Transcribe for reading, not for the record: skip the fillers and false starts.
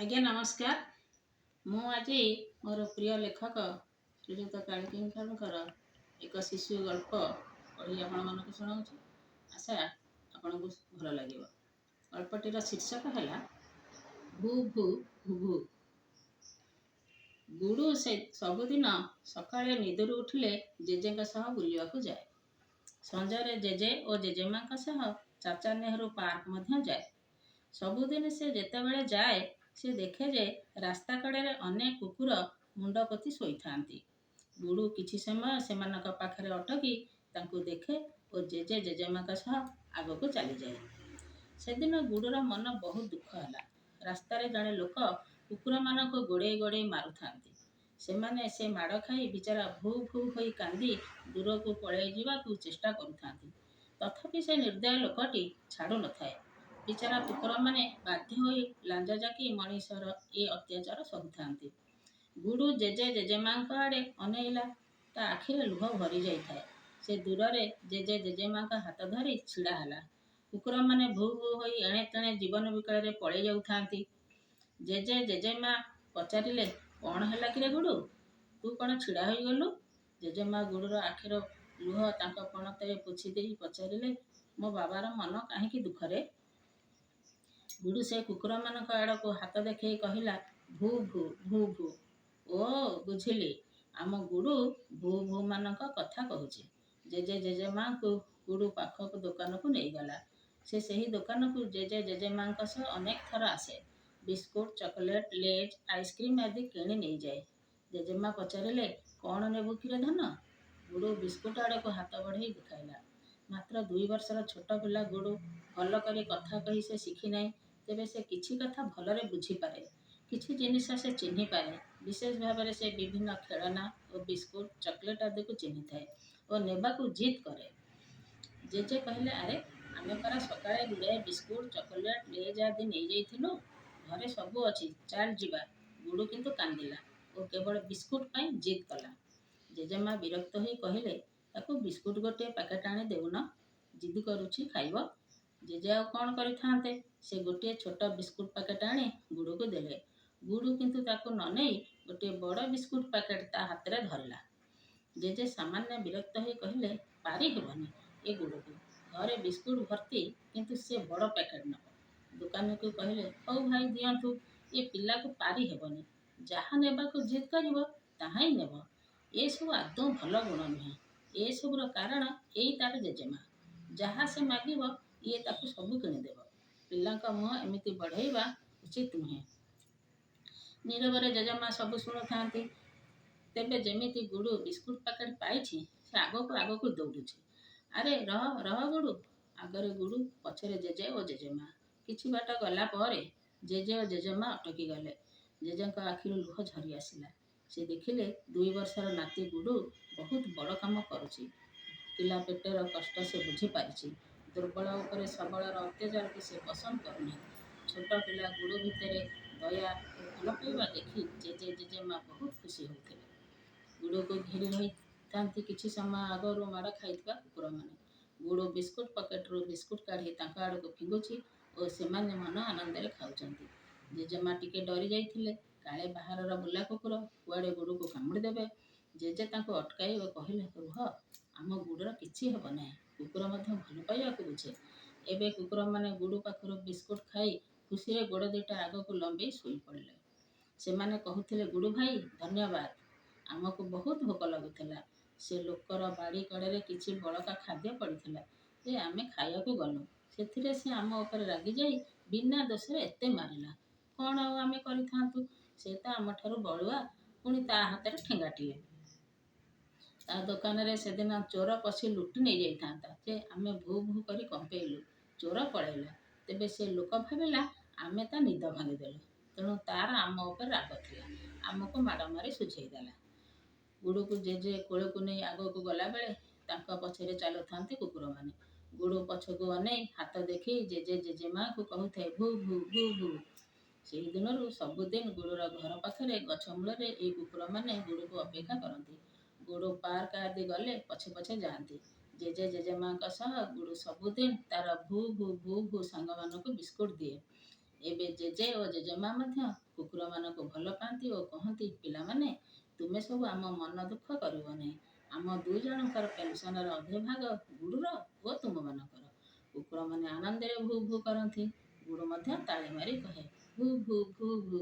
ଆଜ୍ଞା ନମସ୍କାର। ମୁଁ ଆଜି ମୋର ପ୍ରିୟ ଲେଖକ ଶ୍ରୀଯୁକ୍ତ କାଳିକିଙ୍କରଙ୍କର ଏକ ଶିଶୁ ଗଳ୍ପ ପଢ଼ି ଆପଣମାନଙ୍କୁ ଶୁଣାଉଛି। ଆଶା ଆପଣଙ୍କୁ ଭଲ ଲାଗିବ। ଗଳ୍ପଟିର ଶୀର୍ଷକ ହେଲା ଭୁ ଭୁ ଭୁ ଭୁ। ଗୁଡୁ ସେ ସବୁଦିନ ସକାଳେ ନିଦରୁ ଉଠିଲେ ଜେଜେଙ୍କ ସହ ବୁଲିବାକୁ ଯାଏ। ସଞ୍ଜରେ ଜେଜେ ଓ ଜେଜେମାଙ୍କ ସହ ଚାଚା ନେହେରୁ ପାର୍କ ମଧ୍ୟ ଯାଏ। ସବୁଦିନ ସେ ଯେତେବେଳେ ଯାଏ, ସେ ଦେଖେ ଯେ ରାସ୍ତା କଡ଼ରେ ଅନେକ କୁକୁର ମୁଣ୍ଡ ପୋତି ଶୋଇଥାନ୍ତି। ଗୁଡୁ କିଛି ସମୟ ସେମାନଙ୍କ ପାଖରେ ଅଟକି ତାଙ୍କୁ ଦେଖେ ଓ ଜେଜେ ଜେଜେମାଙ୍କ ସହ ଆଗକୁ ଚାଲିଯାଏ। ସେଦିନ ଗୁଡୁର ମନ ବହୁତ ଦୁଃଖ ହେଲା। ରାସ୍ତାରେ ଜଣେ ଲୋକ କୁକୁରମାନଙ୍କୁ ଗୋଡ଼େଇ ଗୋଡ଼େଇ ମାରୁଥାନ୍ତି। ସେମାନେ ସେ ମାଡ଼ ଖାଇ ବିଚରା ଭୁ ଭୁ ହୋଇ କାନ୍ଦି ଦୂରକୁ ପଳେଇ ଯିବାକୁ ଚେଷ୍ଟା କରୁଥାନ୍ତି। ତଥାପି ସେ ନିର୍ଦ୍ଦୟ ଲୋକଟି ଛାଡ଼ୁ ନଥାଏ। ବିଚରା କୁକୁରମାନେ ବାଧ୍ୟ ହୋଇ ଲାଞ୍ଜ ଜାକି ମଣିଷର ଏ ଅତ୍ୟାଚାର ସହୁଥାନ୍ତି। ଗୁଡୁ ଜେଜେ ଜେଜେମାଙ୍କ ଆଡ଼େ ଅନେଇଲା। ତା ଆଖିରେ ଲୁହ ଭରି ଯାଇଥାଏ। ସେ ଦୂରରେ ଜେଜେ ଜେଜେମାଙ୍କ ହାତ ଧରି ଛିଡ଼ା ହେଲା। କୁକୁରମାନେ ଭୁ ଭୁ ହୋଇ ଏଣେ ତେଣେ ଜୀବନ ବିକଳରେ ପଳେଇ ଯାଉଥାନ୍ତି। ଜେଜେ ଜେଜେମା ପଚାରିଲେ, "କ'ଣ ହେଲା କିରେ ଗୁଡୁ? ତୁ କ'ଣ ଛିଡ଼ା ହୋଇଗଲୁ?" ଜେଜେମା ଗୁଡୁର ଆଖିର ଲୁହ ତାଙ୍କ ପଣତରେ ପୋଛି ଦେଇ ପଚାରିଲେ, "ମୋ ବାବାର ମନ କାହିଁକି ଦୁଃଖରେ?" ଗୁଡୁ ସେ କୁକୁରମାନଙ୍କ ଆଡ଼କୁ ହାତ ଦେଖେଇ କହିଲା, "ଭୁ ଭୁ ଭୁ ଭୁ।" "ଓ, ବୁଝିଲି, ଆମ ଗୁଡୁ ଭୁ ଭୁମାନଙ୍କ କଥା କହୁଛି।" ଜେଜେ ଜେଜେମାଙ୍କୁ ଗୁଡୁ ପାଖ ଦୋକାନକୁ ନେଇଗଲା। ସେ ସେହି ଦୋକାନକୁ ଜେଜେ ଜେଜେମାଙ୍କ ସହ ଅନେକ ଥର ଆସେ। ବିସ୍କୁଟ, ଚକୋଲେଟ୍, ଲେଜ୍, ଆଇସ୍କ୍ରିମ୍ ଆଦି କିଣି ନେଇଯାଏ। ଜେଜେମା ପଚାରିଲେ, "କ'ଣ ନେବୁ କିରେ ଧନ?" ଗୁଡୁ ବିସ୍କୁଟ ଆଡ଼କୁ ହାତ ବଢ଼େଇ ଦେଖାଇଲା। ମାତ୍ର 2 ବର୍ଷର ଛୋଟ ପିଲା ଗୁଡୁ। ଭଲ କରି କଥା କହି ସେ ଶିଖିନାହିଁ। ତେବେ ସେ କିଛି କଥା ଭଲରେ ବୁଝିପାରେ। କିଛି ଜିନିଷ ସେ ଚିହ୍ନିପାରେ। ବିଶେଷ ଭାବରେ ସେ ବିଭିନ୍ନ ଖେଳନା ଓ ବିସ୍କୁଟ, ଚକୋଲେଟ୍ ଆଦିକୁ ଚିହ୍ନିଥାଏ ଓ ନେବାକୁ ଜିଦ୍ କରେ। ଜେଜେ କହିଲେ, "ଆରେ, ଆମେ ପରା ସକାଳେ ଗୁଡ଼ାଏ ବିସ୍କୁଟ, ଚକୋଲେଟ୍, ଲେଜ୍ ଆଦି ନେଇଯାଇଥିଲୁ। ଘରେ ସବୁ ଅଛି, ଚାଲ୍ ଯିବା।" ଗୁଡୁ କିନ୍ତୁ କାନ୍ଦିଲା ଓ କେବଳ ବିସ୍କୁଟ ପାଇଁ ଜିଦ୍ କଲା। ଜେଜେମା ବିରକ୍ତ ହୋଇ କହିଲେ, "ତାକୁ ବିସ୍କୁଟ ଗୋଟିଏ ପ୍ୟାକେଟ ଆଣି ଦେଉନ, ଜିଦ୍ କରୁଛି ଖାଇବ।" ଜେଜେ ଆଉ କ'ଣ କରିଥାନ୍ତେ? ସେ ଗୋଟିଏ ଛୋଟ ବିସ୍କୁଟ ପ୍ୟାକେଟ ଆଣି ଗୁଡୁକୁ ଦେଲେ। ଗୁଡୁ କିନ୍ତୁ ତାକୁ ନ ନେଇ ଗୋଟିଏ ବଡ଼ ବିସ୍କୁଟ ପ୍ୟାକେଟ ତା ହାତରେ ଧରିଲା। ଜେଜେ ସାମାନ୍ୟ ବିରକ୍ତ ହୋଇ କହିଲେ, "ପାରି ହେବନି ଏ ଗୁଡୁକୁ। ଘରେ ବିସ୍କୁଟ ଭର୍ତ୍ତି, କିନ୍ତୁ ସେ ବଡ଼ ପ୍ୟାକେଟ ନେବ।" ଦୋକାନୀକୁ କହିଲେ, "ହଉ ଭାଇ, ଦିଅନ୍ତୁ, ଏ ପିଲାକୁ ପାରି ହେବନି। ଯାହା ନେବାକୁ ଜିଦ୍ କରିବ ତାହାହିଁ ନେବ। ଏସବୁ ଆଦୌ ଭଲ ଗୁଣ ନୁହେଁ। ଏସବୁର କାରଣ ଏଇ ତାର ଜେଜେମା। ଯାହା ସେ ମାଗିବ, ଇଏ ତାକୁ ସବୁ କିଣିଦେବ। ପିଲାଙ୍କ ମୁହଁ ଏମିତି ବଢ଼େଇବା ଉଚିତ ନୁହେଁ।" ନୀରବରେ ଜେଜେମା ସବୁ ଶୁଣୁଥାନ୍ତି। ତେବେ ଯେମିତି ଗୁଡୁ ବିସ୍କୁଟ ପ୍ୟାକେଟ ପାଇଛି, ସେ ଆଗକୁ ଆଗକୁ ଦୌଡ଼ୁଛି। "ଆରେ, ରହ ରହ ଗୁଡୁ।" ଆଗରେ ଗୁଡୁ, ପଛରେ ଜେଜେ ଓ ଜେଜେମା। କିଛି ବାଟ ଗଲା ପରେ ଜେଜେ ଓ ଜେଜେମା ଅଟକି ଗଲେ। ଜେଜେଙ୍କ ଆଖିରୁ ଲୁହ ଝରି ଆସିଲା। ସେ ଦେଖିଲେ, 2 ବର୍ଷର ନାତି ଗୁଡୁ ବହୁତ ବଡ଼ କାମ କରୁଛି। ଭୋକିଲା ପେଟର କଷ୍ଟ ସେ ବୁଝିପାରିଛି। ଦୁର୍ବଳ ଉପରେ ସବଳର ଅତ୍ୟାଚାରକୁ ସେ ପସନ୍ଦ କରୁନାହିଁ। ଛୋଟ ପିଲା ଗୁଡୁ ଭିତରେ ଦୟା ଓ ଭଲପାଇବା ଦେଖି ଜେଜେ ଜେଜେମା ବହୁତ ଖୁସି ହେଉଥିଲେ। ଗୁଡୁକୁ ଘେରି ରହିଥାନ୍ତି କିଛି ସମୟ ଆଗରୁ ମାଡ଼ ଖାଇଥିବା କୁକୁରମାନେ। ଗୁଡୁ ବିସ୍କୁଟ ପକେଟରୁ ବିସ୍କୁଟ କାଢ଼ି ତାଙ୍କ ଆଡ଼କୁ ଫିଙ୍ଗୁଛି ଓ ସେମାନେ ମନ ଆନନ୍ଦରେ ଖାଉଛନ୍ତି। ଜେଜେମା ଟିକେ ଡରି ଯାଇଥିଲେ, କାଳେ ବାହାରର ବୁଲା କୁକୁର କୁଆଡ଼େ ଗୁଡୁକୁ କାମୁଡ଼ି ଦେବେ। ଜେଜେ ତାଙ୍କୁ ଅଟକାଇ କହିଲେ, "ରୁହ, ଆମ ଗୁଡୁର କିଛି ହେବ ନାହିଁ। କୁକୁର ମଧ୍ୟ ଭଲ ପାଇବାକୁ ବୁଝେ।" ଏବେ କୁକୁରମାନେ ଗୁଡୁ ପାଖରୁ ବିସ୍କୁଟ ଖାଇ ଖୁସିରେ ଗୋଡ଼ ଦିଟା ଆଗକୁ ଲମ୍ବେଇ ଶୋଇପଡ଼ିଲେ। ସେମାନେ କହୁଥିଲେ, "ଗୁଡୁ ଭାଇ, ଧନ୍ୟବାଦ। ଆମକୁ ବହୁତ ଭୋକ ଲାଗୁଥିଲା। ସେ ଲୋକର ବାଡ଼ି କଡ଼ରେ କିଛି ବଳକା ଖାଦ୍ୟ ପଡ଼ିଥିଲା ଯେ ଆମେ ଖାଇବାକୁ ଗଲୁ। ସେଥିରେ ସେ ଆମ ଉପରେ ରାଗିଯାଇ ବିନା ଦୋଷରେ ଏତେ ମାରିଲା। କ'ଣ ଆଉ ଆମେ କରିଥାନ୍ତୁ? ସେ ତ ଆମଠାରୁ ବଳୁଆ, ପୁଣି ତା ହାତରେ ଠେଙ୍ଗାଟିଏ। ତା ଦୋକାନରେ ସେଦିନ ଚୋର ପଶି ଲୁଟି ନେଇଯାଇଥାନ୍ତା ଯେ ଆମେ ଭୁ ଭୁ କରି କମ୍ପେଇଲୁ, ଚୋର ପଳେଇଲା। ତେବେ ସେ ଲୋକ ଭାବିଲା ଆମେ ତା ନିଦ ଭାଙ୍ଗିଦେଲୁ। ତେଣୁ ତାର ଆମ ଉପରେ ରାଗ ଥିଲା, ଆମକୁ ମାଡ଼ ମାରି ଶୁଝେଇଦେଲା।" ଗୁଡୁକୁ ଜେଜେ କୋଳକୁ ନେଇ ଆଗକୁ ଗଲାବେଳେ ତାଙ୍କ ପଛରେ ଚାଲୁଥାନ୍ତି କୁକୁରମାନେ। ଗୁଡୁ ପଛକୁ ଅନେଇ ହାତ ଦେଖେଇ ଜେଜେ ଜେଜେମାଙ୍କୁ କହୁଥାଏ, "ଭୁ ଭୁ ଭୁ ଭୁ।" ସେହି ଦିନରୁ ସବୁଦିନ ଗୁଡୁର ଘର ପାଖରେ ଗଛ ମୂଳରେ ଏଇ କୁକୁରମାନେ ଗୁଡୁକୁ ଅପେକ୍ଷା କରନ୍ତି। ଗୁଡୁ ପାର୍କ ଆଦି ଗଲେ ପଛେ ପଛେ ଯାଆନ୍ତି। ଜେଜେ ଜେଜେମାଙ୍କ ସହ ଗୁଡୁ ସବୁଦିନ ତାର ଭୁ ଭୁ ଭୁ ଭୁ ସାଙ୍ଗମାନଙ୍କୁ ବିସ୍କୁଟ ଦିଏ। ଏବେ ଜେଜେ ଓ ଜେଜେମା ମଧ୍ୟ କୁକୁରମାନଙ୍କୁ ଭଲ ପାଆନ୍ତି ଓ କହନ୍ତି, ପିଲାମାନେ, ତୁମେ ସବୁ ଆମ ମନ ଦୁଃଖ କରିବ ନାହିଁ। ଆମ ଦୁଇଜଣଙ୍କର ପେନ୍ସନର ଅଧେ ଭାଗ ଗୁଡ଼ୁର ଓ ତୁମମାନଙ୍କର। କୁକୁରମାନେ ଆନନ୍ଦରେ ଭୁ ଭୁ କରନ୍ତି। ଗୁଡ଼ୁ ମଧ୍ୟ ତାଳି ମାରି କହେ, ଭୁ ଭୁ ଭୁ ଭୁ।